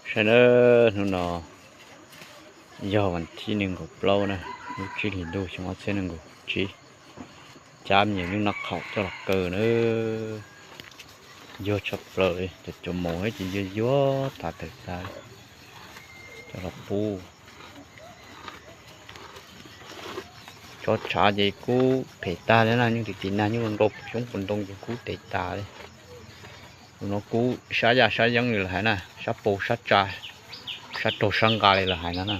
Saib na, hnub no yog vas thib nees nkaum plaub na, lub tsib hlis ntuj xyoo ob txhiab nees nkaum tsib. Cab me nyuam nyuj noj qhaum coj los kaw na. Yuag tshaj plaws li, cov cov maum ces yuag yuag tas tawm tag, coj los pub. Tso tshav ces kub phem tag li na, nyuj tim tim nag nyuj nrau puv xyoob puv ntoo ces kub tes tas li. Tus no kub sab yaj sab yeeb li lawv hais na, sab pau sab tsa, sab raug sab nqa li lawv hais no na.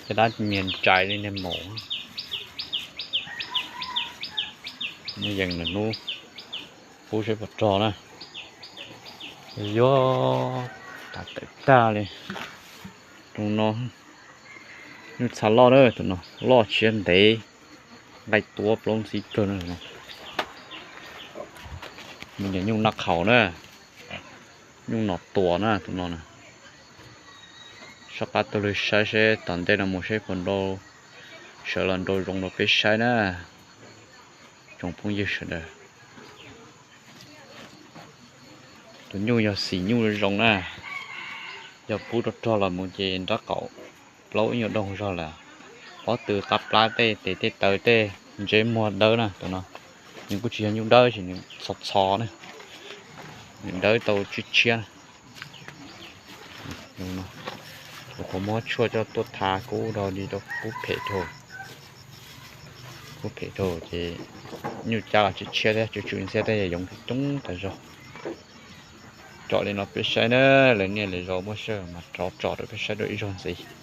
Caj dab nyias ntsais li niag maum. Yees lwm hnub pub seb puas rog na. Yuag tas tawm tag li. Tus no nyuj txha loj na, tus no loj tshiab ntev, nqaij tuav plaub ntxhib kawg na. Nws nyuj noj qhaum na, nyuj nom tuam na tus no na. Soj qab tuaj lug saib seb tom ntej no mus seb puas nrau, sawv los nrau zoo rau peb saib na, tsoom phooj ywg sawv daws. Tus nyuj yog xim nyuj zoo na, yog pub rog rog los mus ces nrab qaum plaub ib nyuag doog zog lawm. Pob tw qab plab tej tes tej taw tej ntsej muag dawb na tus no. Nws kuj tsis yog nyuj dawb sis nws txho txho na, nws dawb tau tshiab tshiab na. Tus qhov muab tshuaj coj tuaj tha kub rau li rau kub phem dhau. Kub phem dhau ces nyuj cab los tshiab tshiab thiab tsw tsw ntxhiab thiab, yoov coob tas zog. Tso li no peb saib na, lawv niaj lawv zaus muaj sij hawm mas rov tso rau peb saib dua ib zaug ntxiv.